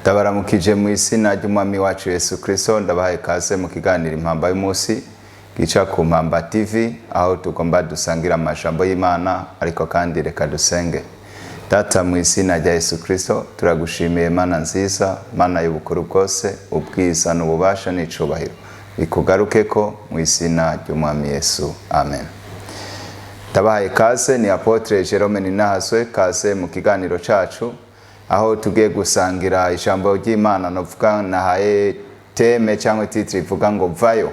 Ndabaramukije mu izina ry'Umwami wacu Yesu Kristo. Ndabahaye kaze mu kiganiro Impamba y'Umunsi gica ku Mpamba TV, aho tugomba dusangira amajambo y'Imana. Ariko kandi reka dusenge. Data, mu izina rya Yesu Kristo, turagushimiye Mana nziza, Mana y'ubukuru bwose. Ubwiza n'ububasha n'icubahiro bikugaruke ko mu izina ry'Umwami Yesu, amen. Ndabahaye kaze, ni Apôtre Jerome Ninahaswe. Kaze mu kiganiro cacu, aho tugiye gusangira ijambo ry'Imana. Novuga nahaye thème cyangwa titre ivuga ngo "Vayo".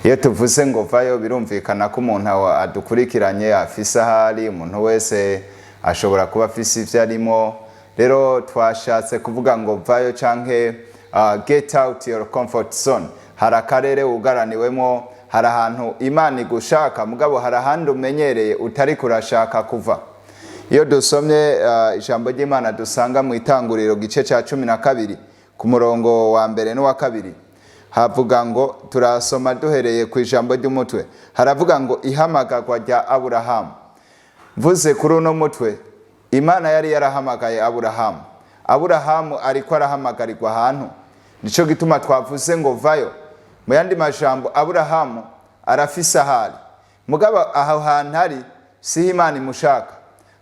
Iyo tuvuze ngo "Vayo", birumvikana ko umuntu adukurikiranye afise ahari, umuntu wese ashobora kuba afise ivyo arimo. Rero twashatse kuvuga ngo "Vayo" canke "Get out your comfort zone". Hari akarere wugaraniwemo, hari ahantu Imana igushaka, mugabo hari ahandi umenyereye utari kurashaka kuva. Iyo dusomye ijambo ry'Imana dusanga mu Itanguriro gice cya 12 ku murongo wa mbere n'uwa kabiri, havuga ngo, turasoma duhereye ku ijambo ry'umutwe, haravuga ngo "Ihamagarwa rya Aburahamu". Mvuze kuri uno mutwe, Imana yari yarahamagaye Aburahamu. Aburahamu ariko arahamagarirwa ahantu, nico gituma twavuze ngo "Vayo". Mu yandi majambo, Aburahamu arafise ahari, mugabo aho hantu ari siho Imana imushaka.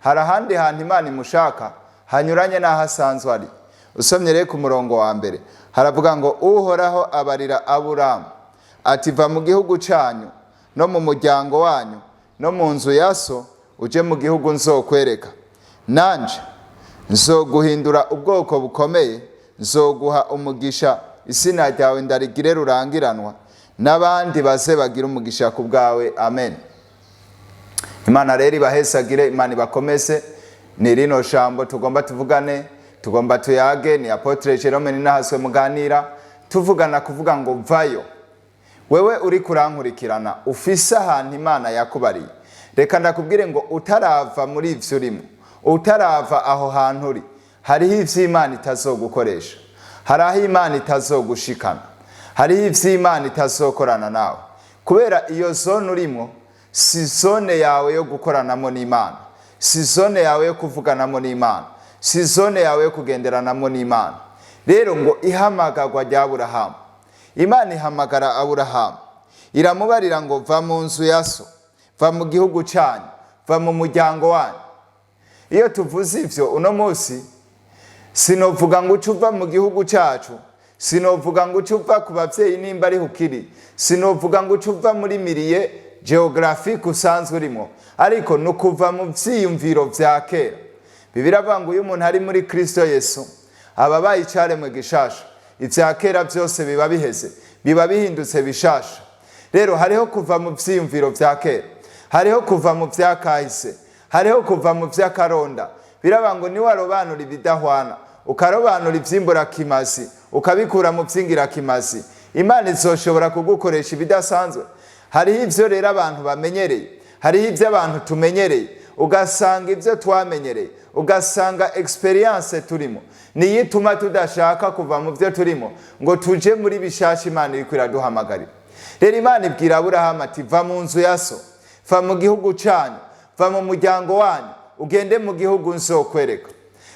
Hari ahandi hantu Imana imushaka hanyuranye n'aho asanzwe ari. Usomye rero ku murongo wa mbere, haravuga ngo "Uhoraho abarira Aburamu ati: Va mu gihugu cyanyu no mu muryango wanyu no mu nzu ya so, uje mu gihugu nzokwereka. Nanje nzoguhindura ubwoko bukomeye, nzoguha umugisha, izina ryawe ndarigire rurangiranwa, n'abandi baze bagira umugisha ku bwawe. Amen." Imana rero ibahesagire, Imana ibakomeze. Ni rino jambo tugomba tuvugane, tugomba tuyage. Ni Apôtre Jerome Ninahaswe muganira, tuvugana kuvuga ngo "Vayo". Wewe uri kurankurikirana ufise ahantu Imana yakubariye, reka ndakubwire ngo utarava muri ivyo urimo, utarava aho hantu uri, hariho ivyo Imana itazogukoresha, hari aho Imana itazogushikana, hariho ivyo Imana itazokorana nawe, kubera iyo zone urimo si zone yawe yo gukoranamo n'Imana, si zone yawe yo kuvuganamo n'Imana, si zone yawe yo kugenderanamo n'Imana. Rero ngo ihamagarwa rya Aburahamu. Imana ihamagara Aburahamu, iramubarira ngo "Va mu nzu ya so, va mu gihugu cyanyu, va mu muryango wanyu". Iyo tuvuze ivyo uno munsi, sinovuga ngo uce uva mu gihugu cyacu, sinovuga ngo uce uva ku bavyeyi nimba ariho ukiri, sinovuga ngo uce uva muri milieu géographique usanzwe urimo, ariko ni ukuva mu vyiyumviro vya kera. Bibiliya avuga ngo iyo umuntu ari muri Kristo Yesu, aba abaye icaremwe gishasha, ivya kera byose biba biheze, biba bihindutse bishasha. Rero hariho kuva mu vyiyumviro vya kera, hariho kuva mu vya kahise, hariho kuva mu vy'akaronda. Biraba ngo niwarobanura ibidahwana, ukarobanura ivy'imburakimazi, ukabikura mu vy'ingirakimazi, Imana izoshobora kugukoresha ibidasanzwe. Hariho ivyo rero abantu bamenyereye, hariho ivyo abantu tumenyereye, ugasanga ivyo twamenyereye, ugasanga expérience turimo niyo ituma tudashaka kuva mu byo turimo ngo tuje muri bishasha Imana iriko iraduhamagarira. Rero Imana ibwira Aburahamu ati: "Va mu nzu ya so, va mu gihugu canyu, va mu muryango wanyu, ugende mu gihugu nzokwereka."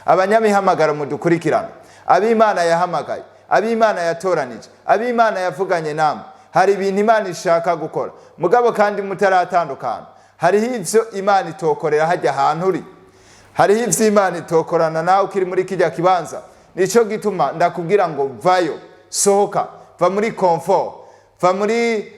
Abanyamihamagaro mudukurikirana, ab'Imana yahamagaye, ab'Imana yatoranije, ab'Imana yavuganye namwe, hari ibintu Imana ishaka gukora, mugabo kandi mutaratandukana, hariho ivyo Imana itokorera hajya ahantu uri, hariho ivyo Imana itokorana nawe ukiri muri kijya kibanza. Nico gituma ndakubwira ngo vayo, sohoka, va muri confort, va muri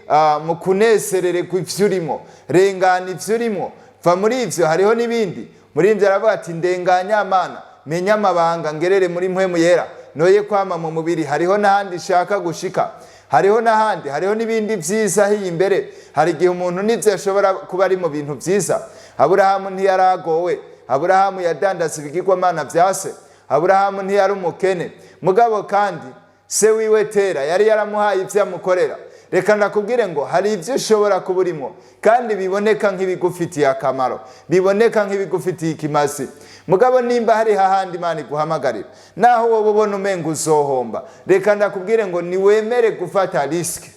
mu kunezerererwa ivyo urimo, rengana ivyo urimo, va muri ivyo, hariho n'ibindi. Muri ivyo aravuga ati: "Ndenganya Mana, menya amabanga, ngerere muri Mpwemu Yera, noye kwama mu mubiri." Hariho n'ahandi nshaka gushika, hariho n'ahandi, hariho n'ibindi vyiza hiyi imbere. Hari igihe umuntu n'ivyo ashobora kuba ari mu bintu vyiza. Aburahamu ntiyaragowe, Aburahamu yadandaza ibigirwamana vya se, Aburahamu ntiyari umukene, mugabo kandi se wiwe Tera yari yaramuhaye ivyo amukorera. Reka ndakubwire ngo hari ibyo ushobora kuba urimo kandi biboneka nk'ibigufitiye akamaro, biboneka nk'ibigufitiye ikimazi, mugabo nimba hari hahandi Imana iguhamagarira, naho wowe ubona umenga uzohomba, reka ndakubwire ngo niwemere gufata risque,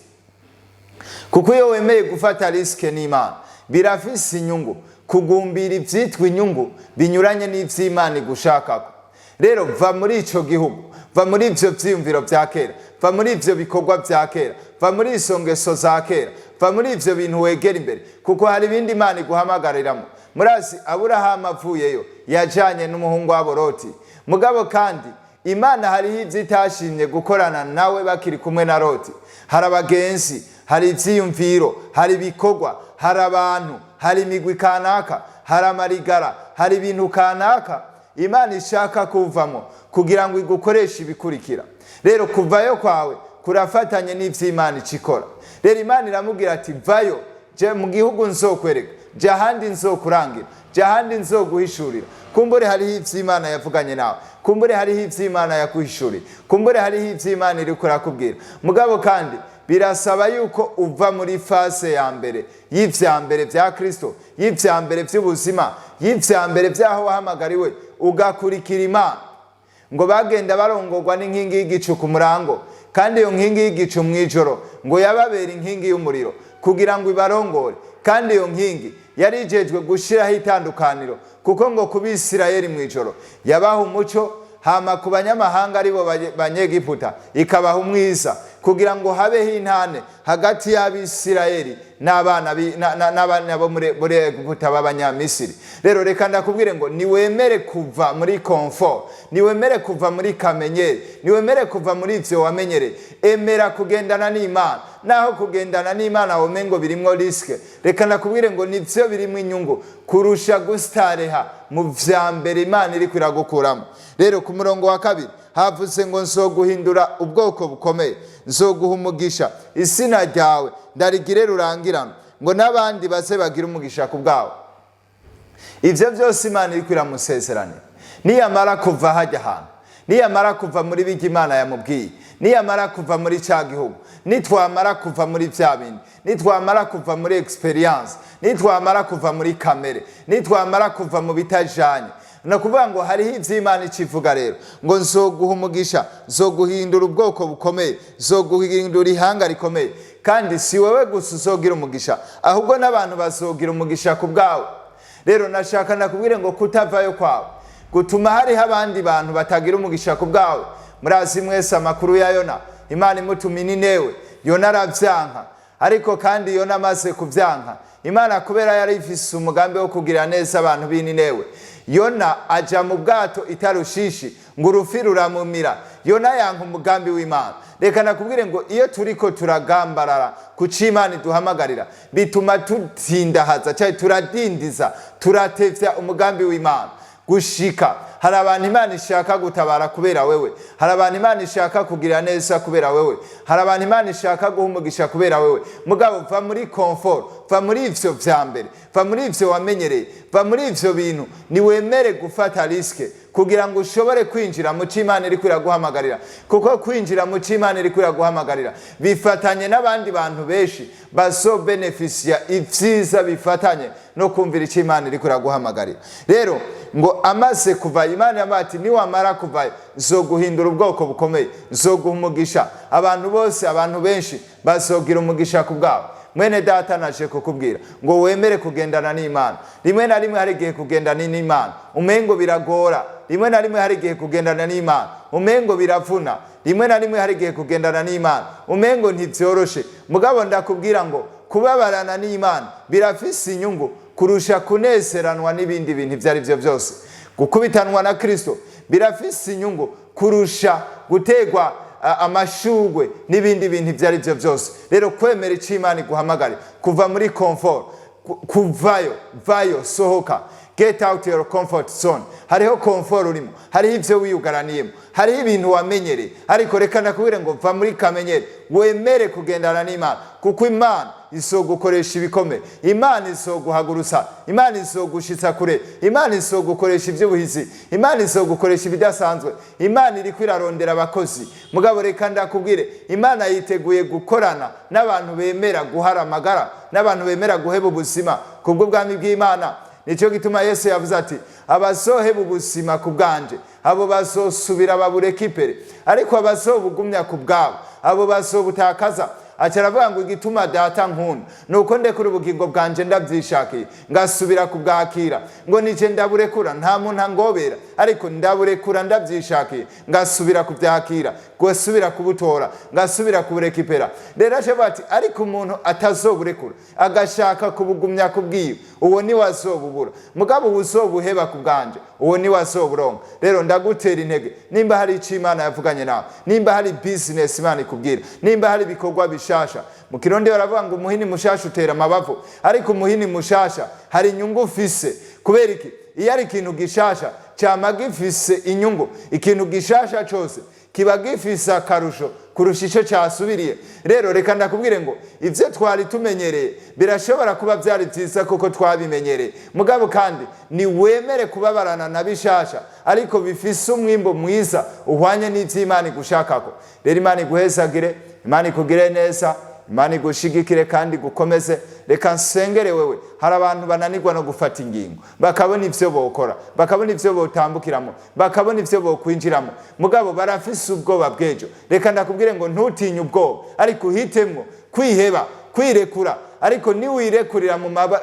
kuko iyo wemeye gufata risque n'Imana birafise inyungu. Kugumbira ivyitwa inyungu binyuranye n'ivy'Imana igushakako. Rero va muri ico gihugu, va muri ivyo vyiyumviro vya kera, va muri ivyo bikorwa vya kera, va muri izo ngeso za kera, va muri ivyo bintu wegera imbere, kuko hari ibindi Imana iguhamagariramo. Murazi Aburahamu avuyeyo yajanye n'umuhungu wabo Loti. Mugabo kandi Imana hariho ivyo itashimye gukorana nawe bakiri kumwe na Loti. Hari abagenzi, hari ivyiyumviro, hari ibikorwa, hari abantu, hari imigwi kanaka, hari amarigara, hari ibintu kanaka Imana ishaka kuvamo kugira ngo igukoreshe ibikurikira. Rero kuvayo kwawe kurafatanye n'ivyo Imana icikora. Rero Imana iramubwira ati: "Vayo, je mu gihugu nzokwereka, jya ahandi nzokurangira, jya ahandi nzoguhishurira." Kumbure hariho ivyo Imana yavuganye nawe, kumbure hariho ivyo Imana yaguhishuriye, kumbure hariho ivyo Imana iriko irakubwira. Mugabo kandi birasaba yuko uva muri phase ya mbere y'ivya mbere vya Kristo, y'ivya mbere vy'ubuzima, y'ivya mbere vy'aho wahamagariwe, ugakurikira Imana. Ngo bagenda barongorwa n'inkingi y'igicu ku murango, kandi iyo nkingi y'igicu mu ijoro ngo yababera inkingi y'umuriro kugira ngo ibarongore. Kandi iyo nkingi yari ijejwe gushiraho itandukaniro, kuko ngo ku Bisirayeli mu ijoro yabaha umuco, hama ku banyamahanga, aribo Banyegiputa, ikabaha umwiza, kugira ngo habeho intane hagati y'Abisirayeli n'abana n'abana bo muri Egiputa b'Abanyamisiri. Rero reka ndakubwire ngo niwemere kuva muri confort, niwemere kuva muri kamenyeri, niwemere kuva muri ivyo wamenyereye. Emera kugendana n'Imana, naho kugendana n'Imana womengo birimwo risque. Reka ndakubwire ngo nivyo birimwo inyungu kurusha gustareha mu vya mbere Imana iriko iragukuramo. Rero ku murongo wa 2 havuze ngo: "Nzoguhindura ubwoko bukomeye, nzoguha umugisha, izina ryawe ndarigire rurangirana, ngo n'abandi baze bagire umugisha ku bwawe." Ivyo byose Imana iriko iramusezeranira niyamara kuva hajya ahantu, niyamara kuva muri bijya Imana yamubwiye, niyamara kuva muri cya gihugu, nitwamara kuva muri bya bindi, nitwamara kuva muri expérience, nitwamara kuva muri kamere, nitwamara kuva mu bitajanye, ni ukuvuga ngo hariho ivyo Imana icivuga. Rero ngo: "Nzoguha umugisha, nzoguhindura ubwoko bukomeye, nzoguhindura ihanga rikomeye." Kandi si wowe gusa uzogira umugisha, ahubwo n'abantu bazogira umugisha ku bwawe. Rero nashaka nakubwire ngo kutavayo kwawe gutuma hariho abandi bantu batagira umugisha ku bwawe. Murazi mwese amakuru ya Yona. Imana imutuma Ninewe, Yona aravyanka. Ariko kandi Yona amaze kuvyanka, Imana kubera yari ifise umugambi wo kugira neza abantu b'Ininewe, Yona aja mu bwato itarushishi, ngo urufi ruramumira. Yona yanka umugambi w'Imana. Reka nakubwire ngo iyo turiko turagambarara ku co Imana iduhamagarira, bituma tutindahaza cyangwa turadindiza, turatevya umugambi w'Imana gushika. Hari abantu Imana ishaka gutabara kubera wewe, hari abantu Imana ishaka kugira neza kubera wewe, hari abantu Imana ishaka guha umugisha kubera wewe. Mugabo va muri confort, va muri ivyo vya mbere, va muri ivyo wamenyereye, va muri ivyo bintu. Niwemere gufata risque kugira ngo ushobore kwinjira mu co Imana iriko iraguhamagarira, kuko kwinjira mu co Imana iriko iraguhamagarira bifatanye n'abandi bantu benshi bazobenefisiya ivyiza bifatanye no kumvira ico Imana iriko iraguhamagarira. Rero ngo amaze kuvayo, Imana yamuha ati: "Niwamara kuvayo, nzoguhindura ubwoko bukomeye, nzoguha umugisha, abantu bose, abantu benshi bazogira umugisha ku bwawe." Mwene data, naje kukubwira ngo wemere kugendana n'Imana. Rimwe na rimwe hari igihe kugendana n'Imana umengo biragora, rimwe na rimwe hari igihe kugendana n'Imana umengo biravuna, rimwe na rimwe hari igihe kugendana n'Imana umengo ntivyoroshe. Mugabo ndakubwira ngo kubabarana n'Imana birafise inyungu kurusha kunezeranwa n'ibindi bintu ibyo ari byo byose. Gukubitanwa na Kristo birafise inyungu kurusha gutegwa amashugwe n'ibindi bintu ibyo ari byo byose. Rero kwemera icyo Imana iguhamagare, kuva muri confort, kuvayo, vayo, sohoka, get out your comfort zone. Hariho comfort urimo, hariho ibyo wiyugaraniyemo, hariho ibintu wamenyereye. Ariko reka ndakubwire ngo va muri kamenyere, wemere kugendana n'Imana, kuko Imana izogukoresha ibikomeye, Imana izoguhagurutsa, Imana izogushitsa kure, Imana izogukoresha iby'ubuhizi, Imana izogukoresha ibidasanzwe. Imana iriko irarondera abakozi. Mugabo reka ndakubwire, Imana yiteguye gukorana n'abantu bemera guhara amagara, n'abantu bemera guheba ubuzima kubw'ubwami bw'Imana. Nicyo gituma Yesu yavuze ati: "Abazoheba ubuzima ku bwanje, abo bazosubira baburekipere, ariko abazobugumya ku bwabo, abo bazobutakaza." Aca aravuga ngo: "Igituma Data nkunda ni uko ndekura ubugingo bwanje ndabyishakiye, ngasubira kubwakira." Ngo nije ndaburekura, nta muntu angobera, ariko ni jewe ndaburekura. Ariko ndaburekura ndabyishakiye, ngasubira kubyakira, ngasubira kubutora, ngasubira kuburekipera. Rero aje ati: "Ariko umuntu atazoburekura, agashaka kubugumya kubwiwe, uwo niwe azobubura. Mugabo uwuzobuheba ku bwanje, uwo niwe azoburonka." Rero ndagutera intege: nimba hari icyo Imana yavuganye nawe, nimba hari business Imana ikubwira, nimba hari ibikorwa bishasha. Mu Kirundi baravuga ngo umuhini mushasha utera amabavu. Ariko umuhini mushasha hari inyungu ufise. Kubera iki? Iyo ari ikintu gishasha, cyama gifise inyungu. Ikintu gishasha cose kiba gifise akarusho kurusha icyo cyasubiriye. Rero reka ndakubwire ngo ibyo twari tumenyereye birashobora kuba byari byiza kuko twabimenyereye. Mugabo kandi niwemere kubabarana na bishasha, ariko bifise umwimbo mwiza uhwanye n'iby'Imana igushakako. Rero Imana iguhezagire, Imana ikugire neza, Imana igushigikire kandi igukomeze. Reka nsengere wewe. Hari abantu bananirwa no gufata ingingo, bakabona ivyo bokora, bakabona ivyo botambukiramo, bakabona ivyo bokwinjiramo, mugabo barafise ubwoba bw'ejo. Reka ndakubwire ngo ntutinye ubwoba, ariko uhitemwo kwiheba, kwirekura. Ariko niwirekurira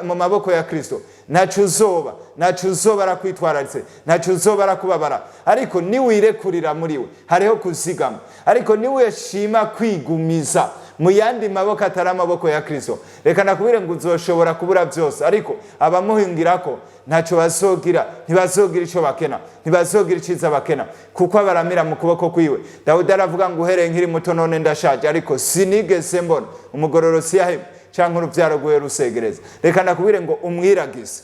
mu maboko ya Kristo, ntaco uzoba, ntaco uzoba arakwitwararitse, ntaco uzoba arakubabara. Ariko niwirekurira muri we, hariho kuzigama. Ariko niweshima kwigumiza mu yandi maboko atari amaboko ya Kristo, reka nakubwire ngo uzoshobora kubura byose. Ariko abamuhingirako ntacyo bazogira, ntibazogira icyo bakena, ntibazogira icyiza bakena, kuko abaramira mu kuboko kwiwe. Dawudi aravuga ngo: "Uhereye nkiri muto, none ndashaje, ariko sinigeze mbona umugororotsi yahebwe, cyangwa urubyaro rwiwe rusegereza." Reka nakubwire ngo umwiragize,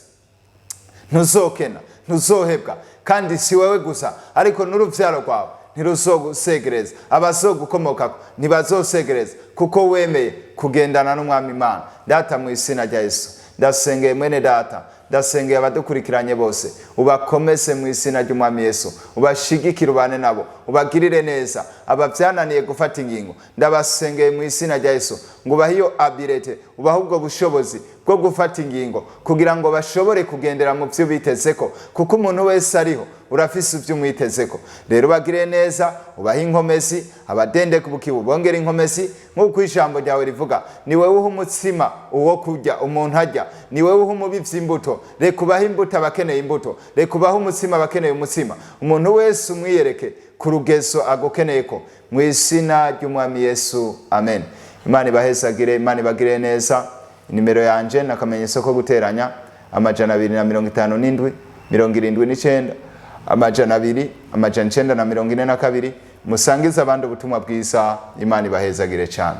ntuzokena, ntuzohebwa. Kandi si wowe gusa, ariko n'urubyaro rwawe ntiruzogusegereza, abazogukomokako ntibazosegereza, kuko wemeye kugendana n'Umwami Imana. Data, mu izina rya Yesu, ndasengeye mwene data, ndasengeye abadukurikiranye bose. Ubakomeze mu izina ry'Umwami Yesu, ubashigikire, ubane nabo, ubagirire neza. Abavyananiye gufata ingingo, ndabasengeye mu izina rya Yesu ngo ubahe iyo ability, ubahe ubwo bushobozi bwo gufata ingingo, kugira ngo bashobore kugendera mu byo bitezeko, kuko umuntu wese ariho urafise ibyo umwitezeko. Rero ubagirire neza, ubahe inkomezi, abadende ku bukibu bongera inkomezi, nk'uko ijambo ryawe rivuga: "Ni wowe uha umutsima uwo kurya umuntu arya, ni wowe uha umubivyi imbuto." Reka ubahe imbuto abakeneye imbuto, reka ubahe umutsima abakeneye umutsima. Umuntu wese umwiyereke ku rugezo agukeneye ko, mu izina ry'Umwami Yesu, amen. Imana ibahezagire, Imana ibagire neza. Nimero yanje ni akamenyetso ko guteranya, 257 79 200 942. Musangize abandi ubutumwa bwiza. Imana ibahezagire cyane.